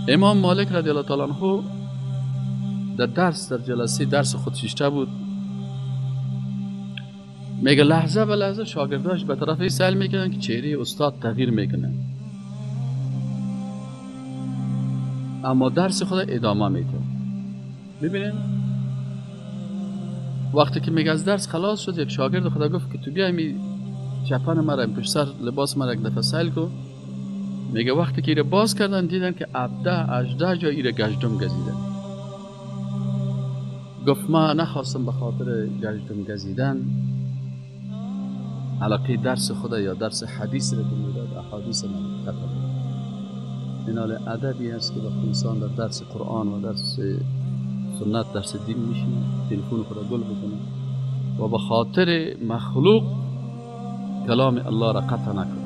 امام مالک رضی الله تعالی عنه در درس، در جلسه درس خود شیشته بود. میگه لحظه به لحظه شاگرداش به طرف سیل میکنن که چهره استاد تغییر میکنه، اما درس خود ادامه میده. ببینین وقتی که میگه از درس خلاص شد، یک شاگرد خدا گفت که تو بیای می چپن مرا پشت سر لباس مرا یک دفعه سیل کن. میگه وقتی که ایره باز کردن دیدن که 17 18 جا ایره گشتم گزیدن. گفت ما نخواستم به خاطر گشتم گزیدن علاقه درس خدا یا درس حدیث را که میداد احادیث من قطع. این حال ادبی هست که وقتی انسان در درس قرآن و درس سنت درس دین میشینه تلفن خدا گل بکنه و به خاطر مخلوق کلام الله را قطع نکنه.